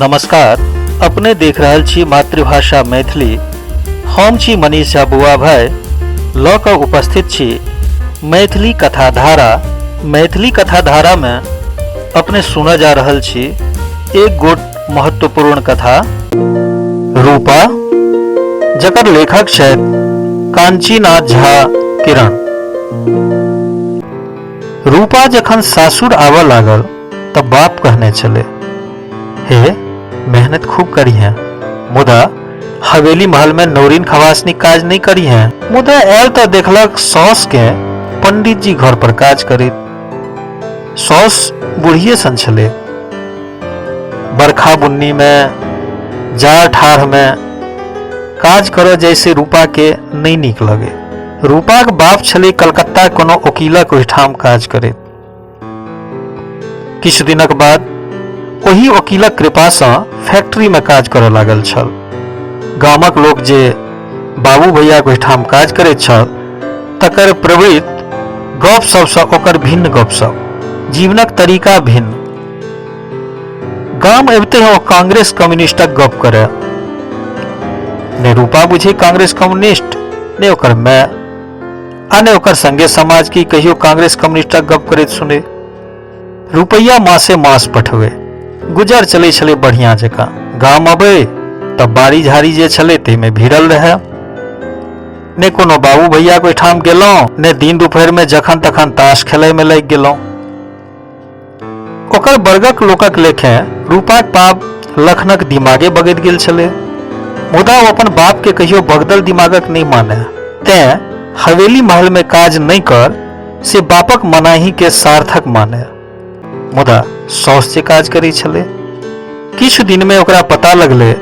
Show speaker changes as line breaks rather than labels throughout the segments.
नमस्कार, अपने देख रहल छी मातृभाषा मैथिली। हम छी मनीष झा बुआ भाई, लऽ कऽ उपस्थित छी मैथिली कथाधारा। मैथिली कथाधारा में अपने सुनऽ जा रहल छी एक गोट महत्वपूर्ण कथा रूपा, जकर लेखक छथि कांचीनाथ झा किरण। रूपा जखन सासुर आबऽ लागल तऽ बाप कहने छलै, हे मेहनत खूब करिहें, मुदा हवेली महल में नौरीन खवासनी काज नहीं करिहें। मुदा आयल तऽ देखलक साउस के पंडित जी घर पर काज करैत। साउस बुढ़िए सन छलै, बरखा बुन्नी में जाड़ ठाढ़ में काज करऽ जैसे रूपा के नहीं नीक लगे। रूपाक बाप छलै कलकत्ता कोनो ओकीलक ओहिठाम काज करैत। किछु दिनक बाद ओही ओकीलक कृपासँ फैक्ट्रीमे काज करऽ लागल छल। गामक लोक जे बाबू भैयाक ओहिठाम काज करैत छल तकर प्रवृत्त गप सबसँ ओकर भिन्न गपसप, जीवनक तरीका भिन्न। गाम अबिते ओ कांग्रेस कम्युनिस्टक गप करए। ने रूपा बुझे कांग्रेस कम्युनिस्ट, ने ओकर माय आ ने ओकर संगे समाज की कहियो कांग्रेस कम्युनिस्टक गप करैत सुने। रुपैया मासे मास पठबै, गुजर चलै छलै बढ़िया जकाँ। गाम अबै तऽ बाड़ी झाड़ी जे छलै ताहिमे भिड़ल रहए। ने कोनो बाबू भैयाक ओहिठाम गेलहुँ, ने दिन दुपहरमे जखन तखन ताश खेलयमे लागि गेलहुँ। ओकर वर्गक लोकक लेखे रूपाक बाप लखनक दिमागे बगैत गेल छलै, मुदा ओ अपन बाप के कहियो बगदल दिमागक नहि माने, तें हवेली महल में काज नहि कर से बापक मनाही के सार्थक माने। मुदा साउस जे काज करै छलै, किछु दिन में ओकरा पता लगलै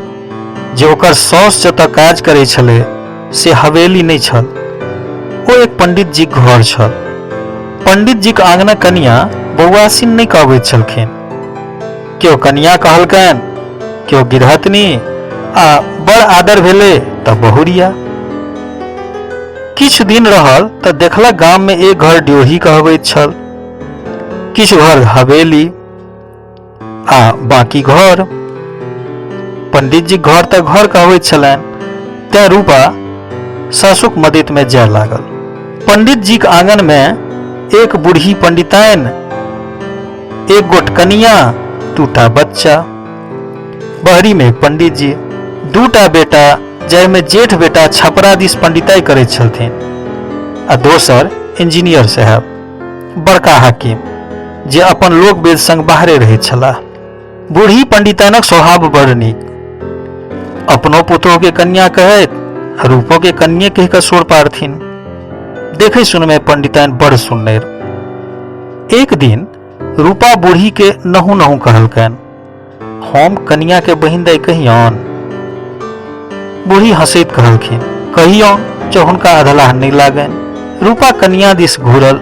जे ओकर साउस जतऽ काज करै छलै से हवेली नहि छल, ओ एक पंडित जीक घर छल। पंडित जीक आंगनक कनिया बौआसिन नहि कहबैत छलखिन। केओ कनिया कहलकनि, केओ गिरहतनी, आ बड़ आदर भेलै तऽ बहुरिया। किछु दिन रहल तऽ देखलक गाम में एक घर ड्योढ़ी कहबैत छल, किछु घर हवेली आ बाकी घर। पंडित जी घर तऽ घर कहबैत छलनि, तें रूपा सासुक मदति में जाय लागल। पंडित जीक आंगन में एक बूढ़ी पंडिताइन, एक गोट कनिया, दूटा बच्चा। बहरी में एक पंडित जी, दूटा बेटा, जाहिमे जेठ बेटा छपरा दिस पंडिताई करैत छलथिन आ दोसर इंजीनियर साहब, बड़का हाकिम, जे अपन लोक वेद संग बाहरे रहैत छलाह। बूढ़ी पंडितानक स्वभाव बड़ नीक। अपनो पुतोह के कन्या कहैत आ रूपो के कन्ये कहि कऽ सोर पारथिन। देखै सुनमे पंडिताइन बड़ सुन्नर। एक दिन रूपा बूढ़ी के नहु नहु कहलकनि, हम कनिया के बहिन दाई कहियौन? बूढ़ी हंसैत कहलखिन, कहियौन जँ हुनका अधलाह नहि लागनि। रूपा कनिया दिस घुरल,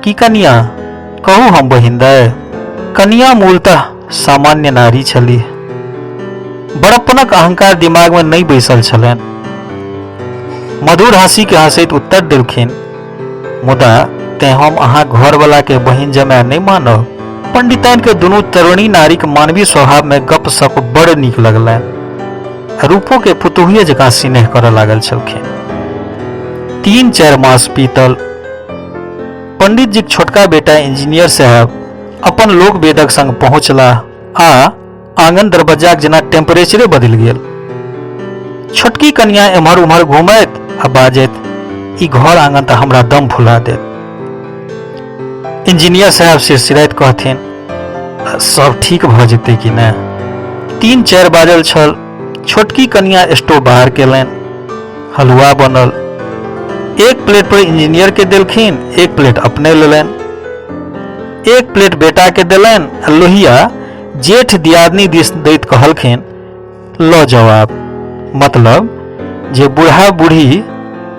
की कनिया कहू हम बहिन दाई? कनिया मूलतः सामान्य नारी छलीह। बड़प्पनक अहंकार दिमाग में नहि बैसल छलनि। मधुर हंसी के हंसैत उत्तर देलखिन, मुदा तें हम अहाँ घरवला के बहिन जमाय नहि मानब। पंडिताइन के दुनू तरुणी नारीक मानवीय स्वभाव में गप सप बड़ नीक लगलनि। रूपो के पुतोहुए जकाँ सिनेह करऽ लागल छलखिन। 3-4 मास बीतल। पंडित जीक छोटका बेटा इंजीनियर साहब अपन लोक वेदक संग पहुँचलाह आ आंगन दरबज्जाक जेना टेम्परेचरे बदलि गेल। छोटकी कनिया एम्हर उम्हर घुमैत आ बाजैत, ई घर आंगन तऽ हमरा दम फुला देत। इंजीनियर साहब सिरसिराइत कहथिन, सब ठीक भऽ जेतै कि नहि? 3-4 बाजल छल। छोटकी कनिया स्टोव बाहर केलनि, हलुआ बनल। एक प्लेट पर इंजीनियर के देलखिन, एक प्लेट अपने लेलनि, एक प्लेट बेटा के देलनि आ लोहिया जेठ दियादनी दिस दैत कहलखिन, लऽ जाउ आब। मतलब जे बूढ़ा बूढ़ी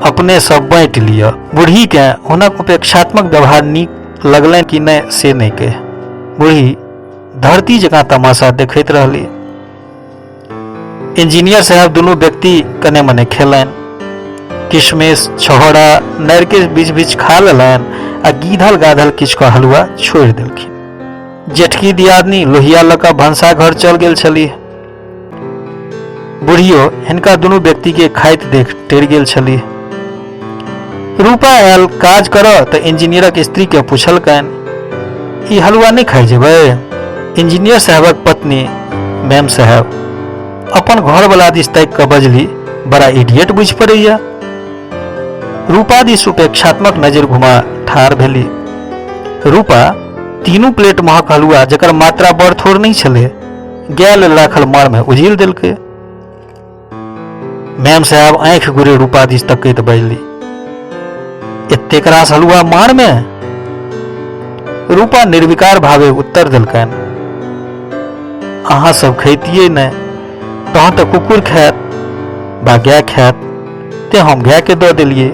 अपने सब बाँटि लिअ। बूढ़ी के हुनक उपेक्षात्मक व्यवहार नीक लगलनि कि नहि से नहि कहि। बूढ़ी धरती जकाँ तमाशा देखैत रहली। इंजीनियर साहब दुनू व्यक्ति कने मने खेलनि। किशमिश, छहोड़ा, नारिकेल बीच बीच खा लेलनि आ गीधल गाधल किछु कऽ हलुआ छोड़ि देलखिन। जेठकी दियादनी लोहिया लऽ कऽ भनसा घर चल गेल छलीह। बुढ़ियो हिनका दुनू व्यक्तिके खाइत देख टेर गेल छलीह। रूपा आयल काज करऽ तऽ इंजीनियरक स्त्रीके पुछलकनि, ई हलुआ नहि खाइ जेबै? इंजीनियर साहेबक पत्नी मैम साहेब अपन घरवला दिस ताकि कऽ बजली, बड़ा इडियट बुझि पड़ैया। रूपा दिस उपेक्षात्मक नजरि घुमा ठाढ़ भेली। रूपा तीनू प्लेट महक हलुआ, जकर मात्रा बड़ थोड़ नहि छलै, गाय लेल राखल मारमे उझिल देलकै। मैम साहेब आँखि गुरे रूपा दिस तकैत बजली, एतेक रास हलुआ मारमे? रूपा निर्विकार भावे उत्तर देलकनि, अहाँ सब खैतियै नहि तहन तऽ कुकुर खायत बा गाय खायत, तें हम गायके दऽ देलियै।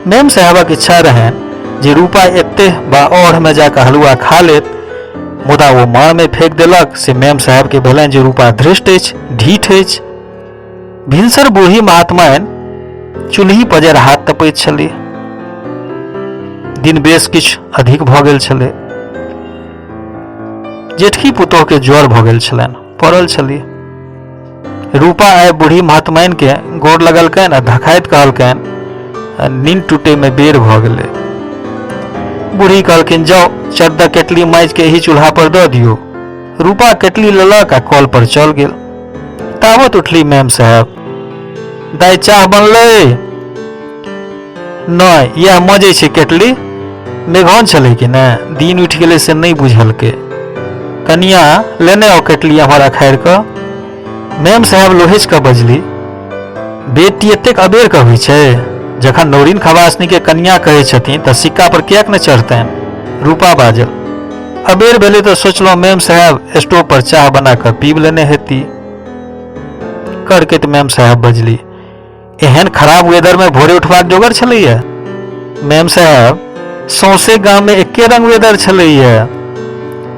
मेम साहेबक इच्छा रहनि जे रूपा एते बा ओढ़मे जाकऽ हलुआ खा लेत, मुदा ओ माँमे फेंक देलक से मेम साहेबके भेलनि जे रूपा धृष्ट अछि, ढीठ अछि। भिनसर बूढ़ी महात्माइन चूल्ही पजर हाथ तपैत छलीह। दिन बेस किछु अधिक भऽ गेल छलै। जेठकी पुतोहके ज्वर भऽ गेल छलनि, पड़ल छलीह। रूपा आबि बूढ़ी महात्माइन के गोर लगलकनि आ धखाइत कहलकनि, नींद टूटे में बेर भऽ गेलै। बूढ़ी कहलखिन, जाउ चट केटली माजि के एहि चूल्हा पर दऽ दियौ। रूपा केटली लेलक आ कल पर चल गेल। तावत उठली मैम साहेब, दाइ चाह बनलै? नहि, इएह मजै छै केटली। मेघौन छलै कि ने, दिन उठि गेलै से नहि बुझलकै। कनिया लेने आओ केटली एम्हर अखाड़ि कऽ। मैम साहेब लोहछि कऽ बजली, बेटी एतेक अबेर कऽ होइ छै? जखन नौरीन खबासनी के कनिया कहै छथिन तऽ सिक्का पर किएक ने चढ़तनि? रूपा बाजल, अबेर भेलै तऽ सोचलहुँ मैम साहेब स्टोव पर चाह बना कऽ पीब लेने हेती। कड़कैत मैम साहेब बजली, एहन खराब वेदर में भोरे उठबाक जोगर छलैया? मैम साहेब, सौंसे गाम में एके रंग वेदर छलैया।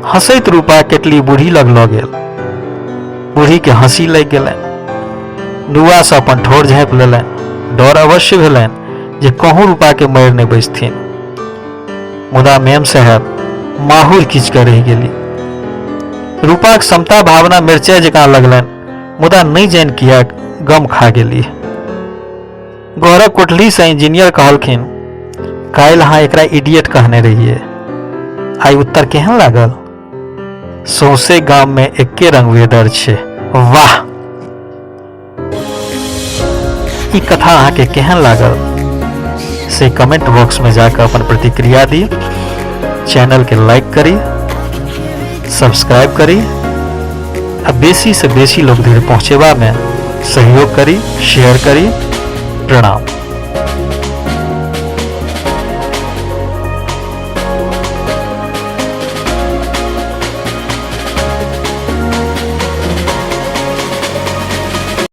हंसैत रूपा केटली बूढ़ी लग लऽ गेल। बूढ़ी के हंसी लागि गेलनि। नुआ से अपन ठोर झाँपि लेलनि। डर अवश्य भेलनि जे कहूँ रूपा के मारि नहि बैसथिन, मुदा मेम साहेब माहुर खींच कऽ रहि गेली। रूपाक समता भावना मिरचाइ जकाँ लगलनि, मुदा नहि जानि किएक गम खा गेली। घरक कोठलीसँ इंजीनियर कहलखिन, काल्हि अहाँ एकरा इडियट कहने रहियै, आइ उत्तर केहन लागल? सौंसे गाममे एके रंग वेदर छै। वाह! ई कथा अहाँके केहन लागल से कमेंट बॉक्स में जाकर अपन प्रतिक्रिया दी। चैनल के लाइक करी, सब्सक्राइब करी आ बेसी से बेसी लोग धरि पहुँचेबा में सहयोग करी, शेयर करी। प्रणाम।